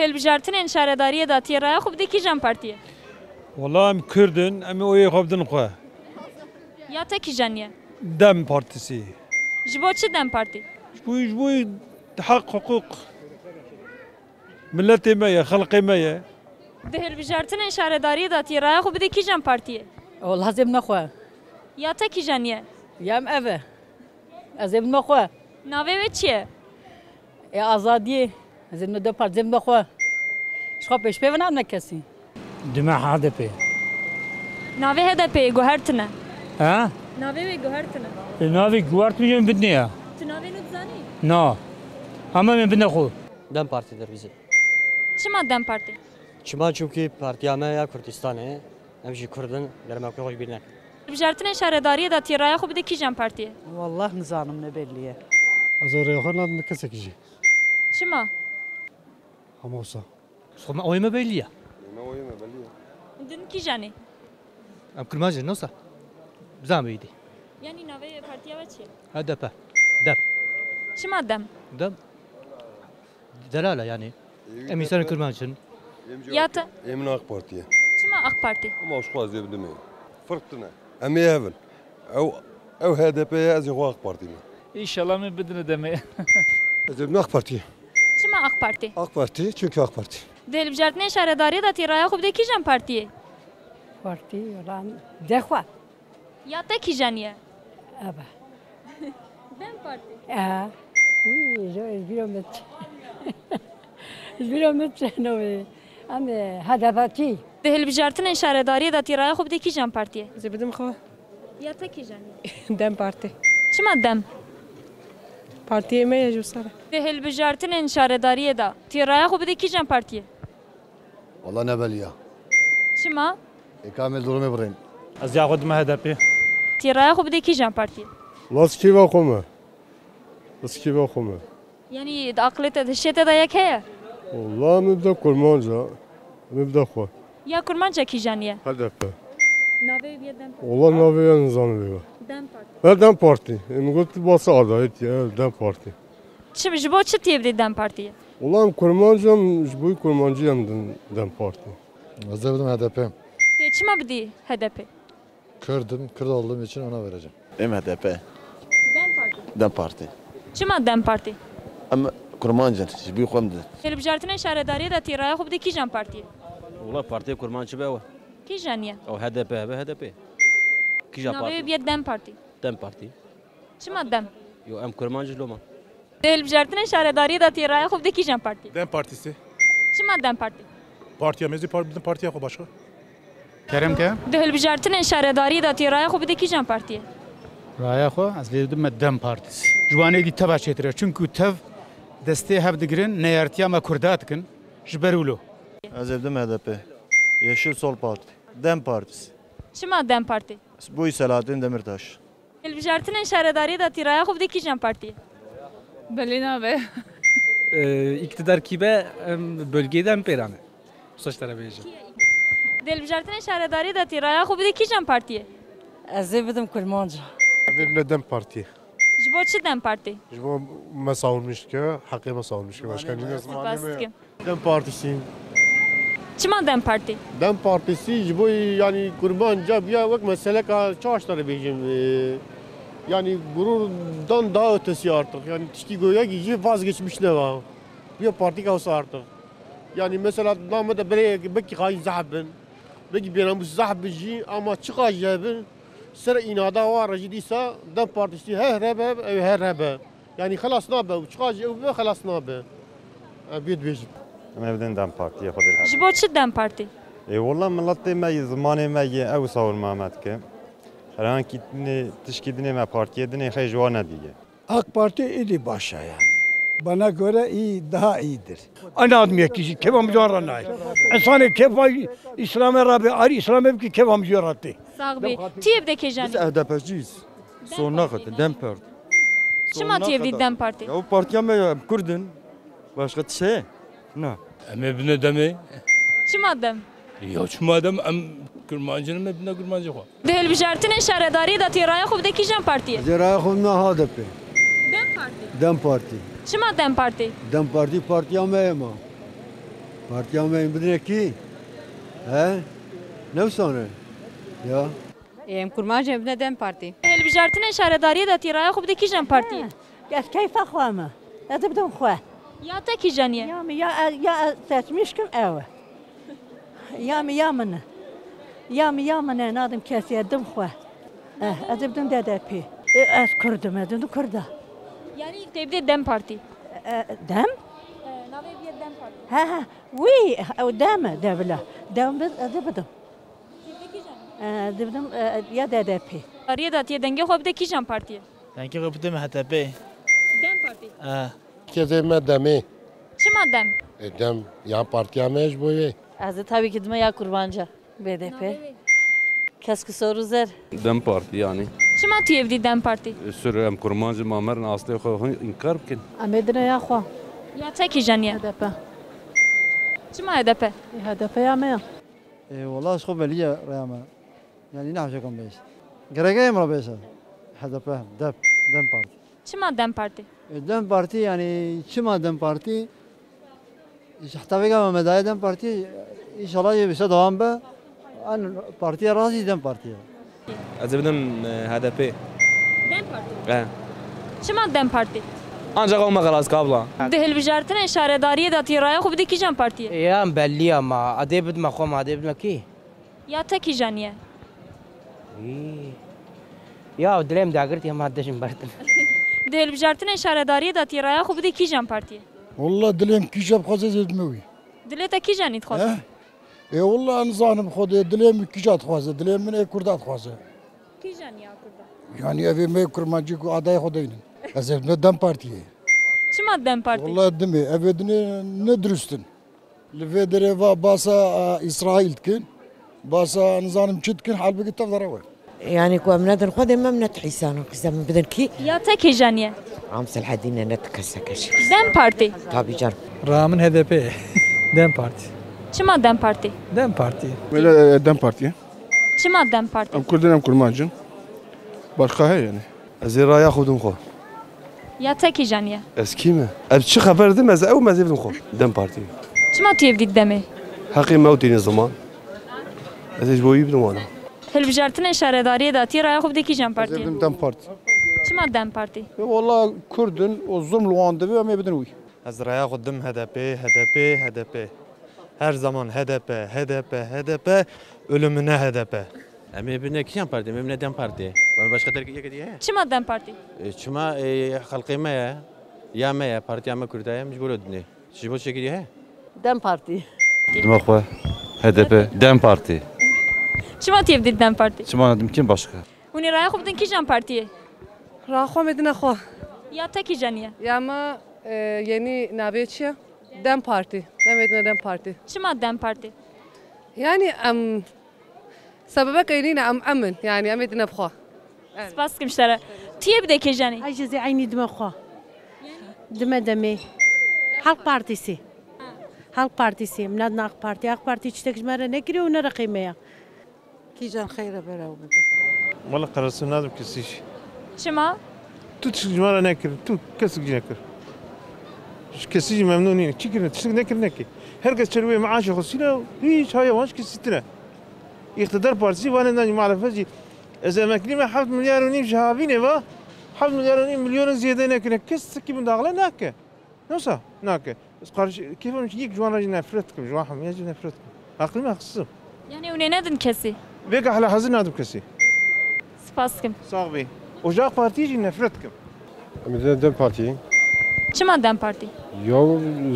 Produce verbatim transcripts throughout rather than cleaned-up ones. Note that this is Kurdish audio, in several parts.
Hilbijartinên şaredariyê de tê raya xwe bidê kîjan partiyê? Wala em Kurd in, em ê oyê xwe bidin xwe. Ya te kîjan ye? Dem Partisi. Ji bo çi Dem Partî? Ji bo, ji bo heq, hiqûq. Miletê me ye, xelkê me ye. Di hilbijartinên şaredariyê de tê raya xwe bidê kîjan partiyê? Wala ez ê bime xwe. Ya te kîjan ye? Ya em ev e. Ez ê bime xwe. Navê wê çi ye? Ê Azadiyê. Ez ê bime dem partî, ez ê bime xwe. Ji xwe pêş pê ve nadime kesî. Dime H D P. Navê H D P'ê guhertine. Ha? Navê wê guhertine. E, navê guhertine bidine ya. Tu navê wê dizanî? Na. Ama min bidine xwe. Dem Partî der bize. Çima Dem Partî? Çima? Çimkî partiya me ya Kurdistanê, em jî Kurd in, gerek me ku xwe ji bîr nekin. Bijartinên şaredariyê de tê raya xwe bidê kîjan partiyê? Wallah nizanim, ne bellî ye. Ez ê rêya xwe nadim kesekî jî. Çima? Hema wisa. Xwe me oyê me bellî ye. Oyê me oyê me bellî ye. Din kîjan e? Em Kurmanc in, ne wisa? Bizan beyî dî. Yanî navê partiya we çi ye? H D P. Dem. Çima Dem? Dem. Delal e yanî. Em însanên Kurmanc in. Ya te? Ê min A K Partî ye. Çima A K Partî? Ama ji xwe ez ê bidimê. Firq tune. Em ê hev in. Ew, ew H D P ye, ez ê xwe A K Partî me. Înşallah min bidine demê. Ez ê bidime A K Partî. Çima A K Partî? A K Partî, çünkü A K Partî. Di hilbijartinên şaredariyê de tê raya xwe bidê kîjan partiyê? Partî, lan de xwe. Ya te kîjan e? Eva. Dem Partî. E. Wî, ji, ji bîra min çi? Ji bîra min çi navê? Em, e, H D P çî? Di hilbijartinên şaredariyê de tê raya xwe bidê kîjan partiyê? Ez ê bidim xwe. Ya te kîjan e? Dem Partî. Çima Dem? Partiyê me ye ji wisa re. Di hilbijartinên şaredariyê de tê raya xwe bidê kîjan partiyê? Wala ne beliya. Çima? Ê ka em ê durumê birên. Ez ya xwe dime H D P. Tê raya xwe bidê kîjan partiyê? Wala ez kêfa xwe me. Ez kêfa xwe me. Yanî di aqilê te, di hişê te de yek heye? Wala min bide kurmanca. Min bide xwe. Ya kurmanca kîjan e? H D P. Navê wê Dem Partî. Wala navê ya nizanim vê. Dem Partî. He, Dem Partî. Ê min got basa adayet ya, Dem Partî. Çi, ji bo çi tê bidê Dem Partiyê? Wala em kurmanc em, ji bo kurmancî em din Dem Partî. Ez ê bidim H D P. Tê çima bidî H D P? Kurd im, Kurd olduğum için ona vereceğim. Em H D P. Dem Partî. Dem Partî. Çima Dem Partî? Em kurmanc in, ji bo xwe em din. Hilbijartinên şaredariyê de tê raya xwe bidê kîjan partiyê? Wala partiyê kurmanc çi be ew? Kîjan e? Ew H D P be, H D P. Kîjan partî? Navê wê bîye Dem Partî. Dem Partî. Çima Dem? Yo, em kurmanc in loma. Di hilbijartinên şaredariyê de tê raya xwe bidê kîjan partiyê? Dem Partisi. Çima Dem Partî? Partiya me zî par-, bidim partiya xwe başka. Kerem ke? Di hilbijartinên şaredariyê de tê raya xwe bidê kîjan partiyê? Raya xwe ez lê dime Dem Partisi. Ji wan êdî teva çêtir e. Çimkû tev destê hev digirin, neyartiya me Kurda dikin. Ji ber wilo. Ez ê bidim H D P. Yeşil Sol Parti. Dem Partisi. Çima Dem Partî? Bo Selahattin Demirtaş. Hilbijartinên şaredariyê de tê raya xwe bidê kîjan partiyê? Belê nabe. Ee, iktidar kî be, em bölgeyê de em pêran e. Wisa ji te re bêjim. Di hilbijartinên şaredariyê de tê raya xwe bidê kîjan partiyê? Ez ê bidim kurmanca. Em ê bidin Dem Partiyê. Ji bo çi Dem Partî? Ji bo me savunmiş dike, heqê me savunmiş dike. Başka nîne zimanê me. Spas dikim. Dem Partisi. Çima Dem Partî? Dem Partisi ji bo, yanî, kurmanca bûye wek meseleka çaş te re bêjim, e, yanî gururdan daha ötesi artık. Yanî tişkî goyekî jî vazgeçmiş neba. Bûye partîka wisa artık. Yanî mesela name de berê bekî xayîn zehf bin. Bekî bênamûs zehf bin jî ama çiqa jî hebin. Ser înada wan re jî dîsa Dem Partisi her hebe, ew her hebe. Yanî xelas nabe û çiqa jî ew bibe xelas nabe. Em vê dibêjin. Em ê bidin Dem Partiyê xwe dê li hev. Ji bo çi Dem Partî? Ê wela miletê me yê, zimanê me yê, ew savunma me dike. Herhankî dinê, tişkî dinê me partiyê dinê xey ji wan nedîye. A K Parti îdî baş e yanî. Bana göre iyi, daha iyidir. Aynı adım yekişi, kêfa min ji wan re nayê. Însanê kêfa Îslamê re bê, arî Îslamê bikî kêfa min ji wê re tê. Sax bî. Tu yê bidê kêjan î? Biz H D P'ciyiz. Sonuna kadar Dem Parti. Çima tu yê bidî Dem Partî? Ya bu partiya me ya, em Kurd in. Başka tişt heye? Na. Em ê bine Demê. Çima Dem? Ya çima Dem, em Kurmancî ne, em ê bine Kurmancî xwe. Di hilbijartinên şaredariyê de tê raya xwe bidê kîjan partiyê? Ez ê raya xwe bime H D P. Dem Partî. Dem Partî. Çima Dem Partî? Dem Partî partiya me ye ma. Partiya me bidine kî? He? Ne wisa ne? Ya. Em kurmancê bidine DEM Partî. Hilbijartinên şaredariyê de tî raya xwe bide kîjan partiyê? Ez keyfa xwe me. Ez ê bidim xwe. Ya te kîjan e? Ya min ya, ya ez seçmiş kim ew e. Ya min ya min e. Ya min ya min e, nadim kesê, dim xwe. Eh, ez ê bidim D D P. E, ez Kurd im, ez ê bidim Kurda. Yanî tê bidê DEM Partî? E, DEM? E, navê bidê DEM Partî. He, he. Wî, ew DEM e, devla. DEM biz, ez ê bidim. Tê bidê kîjan? E, ez ê bidim, e, ya D D P. Ariyê de tê dengê xwe bidê kîjan partiyê? Dengê xwe bidim H D P. DEM Partî? E. Kesê me DEMê. Çima DEM? E, DEM ya partiya me ji bo yê. Ez ê tabii ki dime ya kurmanca. B D P. Navê wê? Kesk û sor û zer. DEM Partî yanî. Çima tu yê bidî DEM Partî? Sir em kurmancî ma merin astê xwe hûn înkar bikin. Em ê dine ya xwe. Ya te kîjan e? H D P. Çima H D P? Ê, H D P ya me ya. Ê, wela ji xwe belî ye raya me. Yanî ne hewşekan bêj. Gerek em re bêje. H D P, DEP, DEM Partî. Çima DEM Partî? E, DEM Partî, yanî çima DEM Partî? Ji heta vêga me medayê DEM Partî, înşallah yê bişe dewam be. An partiya rast jî DEM Partî ye. Ez ê bidim, e, H D P. DEM Partî? He. Çima DEM Partî? Ancak ew me xelas kabla. Di hilbijartinên şaredariyê de tî raya xwe bidî kîjan partiyê? Ya em belliya ma, adê bidme xwe ma, adê bidme kî? Ya te kîjan e? Î. Ya dilêm dagirtî hema dijim bertin. Di hilbijartinên şaredariyê de tî raya xwe bidî kîjan partiyê? Walla dilêm kîja bixwaze zêdime wî. Dilê te kîjanî dixwaze? He? Ê walla nizanim Xwedê dilê min kîja dixwaze. Dilê min ê Kurda dixwaze. Kîjanî ya Kurda? Yanî ev ê me kurmancî ku adayê xwe deynin. Ez ê me DEM Partiyê. Çima DEM Partî? Walla dimê. Ev ê dinê ne durust in. Li vê derê va basa, e, Îsraîl dikin, basa nizanim çi dikin, halbikî tev de rewe. Yanî ku em nedin Xwedê me, em ne tihîsanin, qîza min bidin kî? Ya te kîjan e? Am Selhedîn e, ne ti keseke jî. DEM Partî. Tabii canım. Raya min H D P ye. DEM Partî. Çima DEM Partî? DEM Partî. Wele, e, DEM Partî. Çima DEM Partî? Em Kurd in, em kurmanc in. Başka heye yani. Ez ê raya xwe bidim xwe. Ya te kîjan e? Ez kî me? Ez çi xeber dim, ez ew me zê bidim xwe. DEM Partî. Çima tu yê bidî DEMê? Heqê me û tînin ziman. Ez ê ji bo wî bidim wana. Hilbijartinên şaredariyê de tî raya xwe bidî kîjan partiyê? Ez ê bidim DEM Partî. Çima DEM Partî? E, wala Kurd in û zulm li wan dibe, em ê bidin wî. Ez raya xwe dim H D P, H D P, H D P. Her zaman H D P, H D P, H D P, ölümüne H D P. Em ê bine kîjan partî? Em ê bine DEM Partî. Em başka derkê yekê diye heye? Çima DEM Partî? E, çima, e, xelkê me ye, ya me ye, partiya me Kurda ye, em ji bo dinê. Ji bo çekî diye heye? DEM Partî. Dima xwe H D P, DEM Partî. Çima tê bidî DEM Partî? Çima nadim kim başka? Hûn ê raya xwe bidin kîjan partiyê? Raya xwe em ê dine xwe. Ya te kîjan e? Ya me, e, yenî navê çi ye? DEM Partî. Em ê dine DEM Partî. Çima DEM Partî? Yani em sebebek eynîne em emin. Yani em ê dine bi xwe. Evet. Spas dikim ji te re. Tu yê bidê kîjanî? Ez jî zê eynî dime xwe. Dime DEMê. Halk Partisi. Halk Partisi. Em nadine AK Partî. AK Partî tiştek ji me re nekiriye û ne reqê me ya. Kîjan xeyr e bera û bide. Wala qerarsız nadim kesî jî. Çima? Tu tişt ji me re nekir, tu kesik jî nekir. Ji kesî jî memnûn nîne. Çi kirine? Tiştik nekirine ki. Her kes çerwê meaşê xwe sîne, hiç haya wan ji kesî tine. Îqtidar partî jî vanê nan jî muhalefet jî. Ez emeklî me heft milyar û nîv ji havînê ve, heft milyar û nîv milyonin zêde nekirine. Kes sekî min daxile nake. Yoksa nake. Ez qarş-, kêfa min yek ji wan re jî nefret dikim. Ji wan hemiya jî nefret dikim. Aqlî me heqsiz im. Yani hûn ê nedin kesî? Vêga hela hezir nadim kesî. Spas dikim. Sax bî. Û ji AK Partiyê jî nefret dikim. Em ê DEM Partiyê. Çima DEM Partî? Ya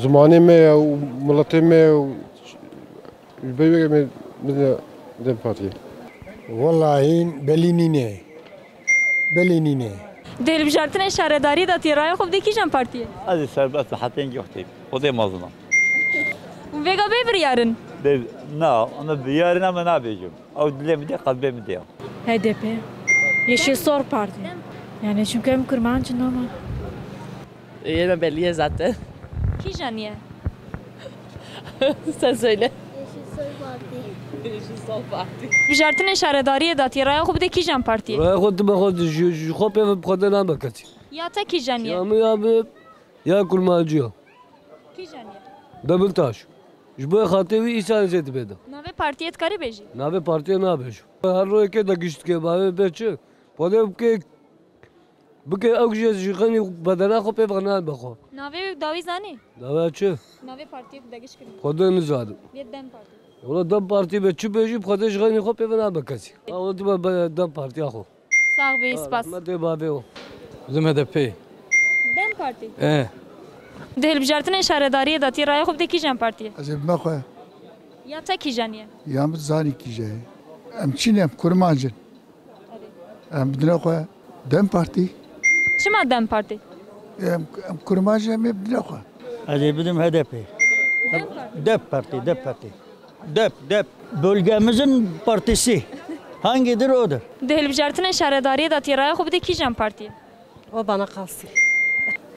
zimanê me ye û miletê me ye û Ji ber wê em ê bidine DEM Partiyê. Wallahî belî nîne. Belî nîne. Di hilbijartinên şaredariyê de tê raya xwe bidê kîjan partiyê? Ez ê serbest be, hetên gî Xwedê, Xwedê mezin im. Hûn vêga bê biryar in? Bê, na, em biryar in, em nabêjim. Ew dilê min dê, qelbê min dê. H D P. Yeşil Sol Parti. Yani çünkü em kurmanc in ama. Yine belli ya zaten. Kîjan e? Sen söyle. Yeşil Sol Parti. Yeşil Sol Parti. Bijartinên şaredariyê de tê raya xwe bidê kîjan partiyê? Raya xwe dime xwe ji, ji xwe pê ve bi xwe de name kesî. Ya te kîjan e? Ya min ya bi, ya kurmancî ya. Kîjan e? Demirtaş. Ji bo xatirê wî îsal zêde bêde. Navê partiyê dikarî bêjî? Navê partiyê nabêjim. Her royekê de gişt dike, bavê bê çi? Xwedê bike, bike ew jê ji xenî bedena xwe pê ve nebe xwe. Navê wî dawî zanî? Dawa çi? Navê partiyê ku degiş kirin. Xwedê nizanim. Yê DEM Partî. Wala DEM Partî be çi bêjî, bi Xwedê ji xenî xwe pê ve nabe kesî. Ha, wala tu be, be DEM Partiya xwe. Sax bî, spas. Rehmetê bavê o. Bizim HDP. DEM Partî. E. Di hilbijartinên şaredariyê de tî raya xwe bidî kîjan partiyê? Ez ê bime xwe. Ya te kîjan ye? Ya min zanî kîje ye. Em çi ne, em kurmanc in. Em bidine xwe DEM Partî. Çima DEM Partî? Em, em kurmanc in, em ê bidine xwe. Ez ê bidim HDP. DEM Partî. DEP Partî, DEP Partî. DEP, DEP. Bölgemizin partisi. Hangidir odur. Di hilbijartinên şaredariyê de tî raya xwe bidî kîjan partiyê? O bana kalsın.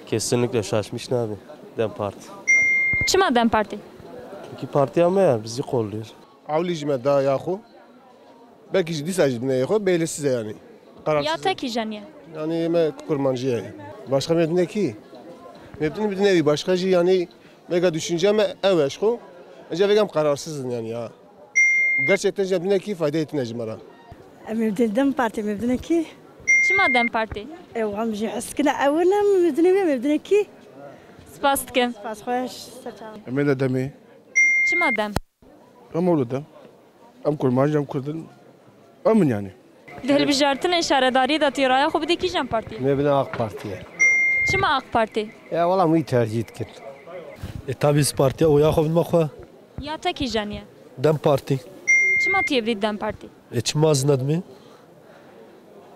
Kesinlikle şaşmış nabe. DEM Parti. Çima DEM Partî? Çünkü partiya me ya, bizi kolluyor. Ewlî jî me da ya xwe. Belkî jî dîsa jî dinê xwe, belirsiz e yani. Kararsız. Ya te kîjan ye? Yani me kurmancî ye. Başka me dinê kî? Me dinê, me dinê wî başka jî yani vega düşünce me ew e ji xwe. Ece vega em kararsız in yani ya. Gerçekten jî em dinê kî faydeyê tine ji me re. Em ê dinê DEM Partî, em ê dinê kî? Çima DEM Partî? Ew em jî hes kine ew ne, em ê dinê wê, em ê dinê kî? Spas dikim. Spas xweş, ser çavan. Em ê de DEMê. Çima DEM? Em ewle de. Em kurmanc, em kurd in. Em in yani. Di hilbijartinên şaredariyê de tî raya xwe bidî kîjan partiyê? Me bidin AK Partiye. Çima AK Partî? Ya wala wî tercîh dikir. E, tabii partiya oya xwe bidime xwe. Ya te kîjan ye? DEM Partî. Çima tu yê bidî DEM Partî? E, çima ez nedimê?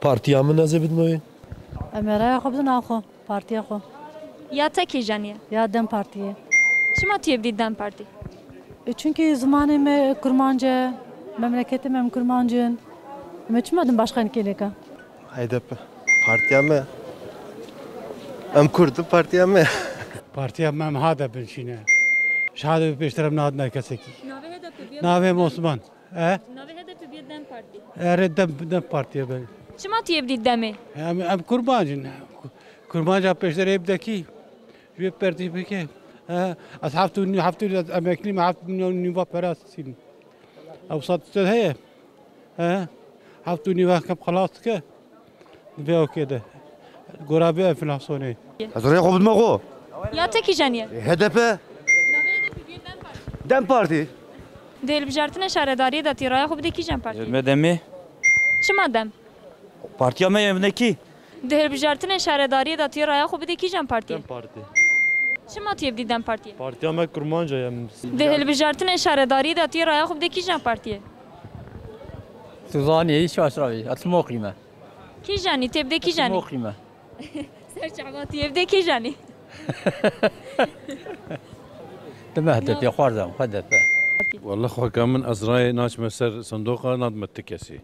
Partiya min ez ê bidime wê. Em ê raya xwe bidin a xwe, partiya xwe. Ya te kîjan ye? Ya DEM Partî ye. Çima tu yê bidî DEM Partî? E, çünkü zimanê me kurmanc e, memleketê me em kurmanc in. Em ê çima din başqa nikê lêka? HDP. Partiya me. Em Kurd in, partiya me. Partiya me em HDP şîne. Ji HDP pêştir em nehatine kesekî. Navê HDP bîye Navê min Osman. E? Navê HDP bîye DEM Partî. Erê DEM, DEM Partiye be. Çima tu yê bidî DEMê? Em, em kurmanc in. Kurmanca pêşderê bidekî. Ji wê pertî bike. E, ez heft û nî, heft û nî, ez emeklî me, heft û nî nîva pera sîn. Ew sat heye. E, heft û nîva kem xelas dike. Vê okê de. Gora vê enflasyonê. Ez rêya xwe bidime xwe. Ya te kîjan ye? HDP. DEM Partî. Di hilbijartinê şaredariyê de tî raya xwe bidî kîjan partiyê? Me DEMê. Çima DEM? Partiya me ye, ne kî? Di hilbijartinê şaredariyê de tî raya xwe bidî kîjan partiyê? DEM Partî. Çima tu yê bidî DEM Partiyê? Partiya me kurmanc e, em. Di hilbijartinê şaredariyê de tî raya xwe bidî kîjan partiyê? Tu zanî, hiç şaş rawî. Atimoqî me. Kîjanî, tê bidê kîjanî? Moqî me. Ser çava tu yê bidê kîjanî? Dime HDP, xwarzam, HDP. Walla xweka min ez rayê naçme ser sindoqa, nadime ti kesî.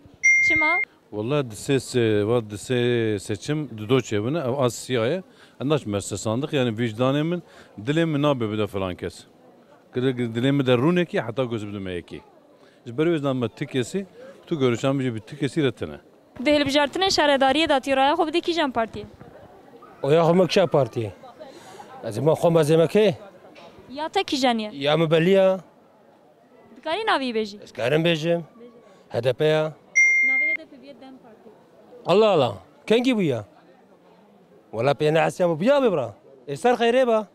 Çima? Walla di sê, sê, va di sê seçim di do çêbine, ev az siya ye. Ez naçme ser sandiq, yani vicdanê min, dilê min nabe bide filan kes. Dilê min de rûnekî heta ku ez bidime yekî. Ji ber wê ez nadime ti kesî, tu görüşan bijî bi ti kesî re tine. Di hilbijartinê şaredariyê de tî raya xwe bidî kîjan partiyê? Oya xwe me kîja partiyê? Ez ê me xwe mezê me kê? Ya te kîjan ye? Ya min belî ya. Dikarî navî bêjî? Ez karim bêjim. HDP ya. Navê HDP bûye DEM Partî. Allah Allah. Kengî bûya? Wela pê nehesiya min bûya bê bira. Ê ser xeyrê be.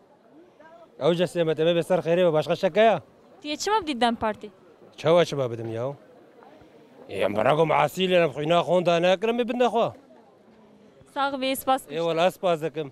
Ew cesê me teme bê ser xeyrê be, başka şeke ya. Tu yê çima bidî DEM Partî? Çawa çima bidim ya? Ê, em berago measî lê em xwîna xonda nekirin, me binde xwe. Sax bî, spas. Ê, wela spas dikim.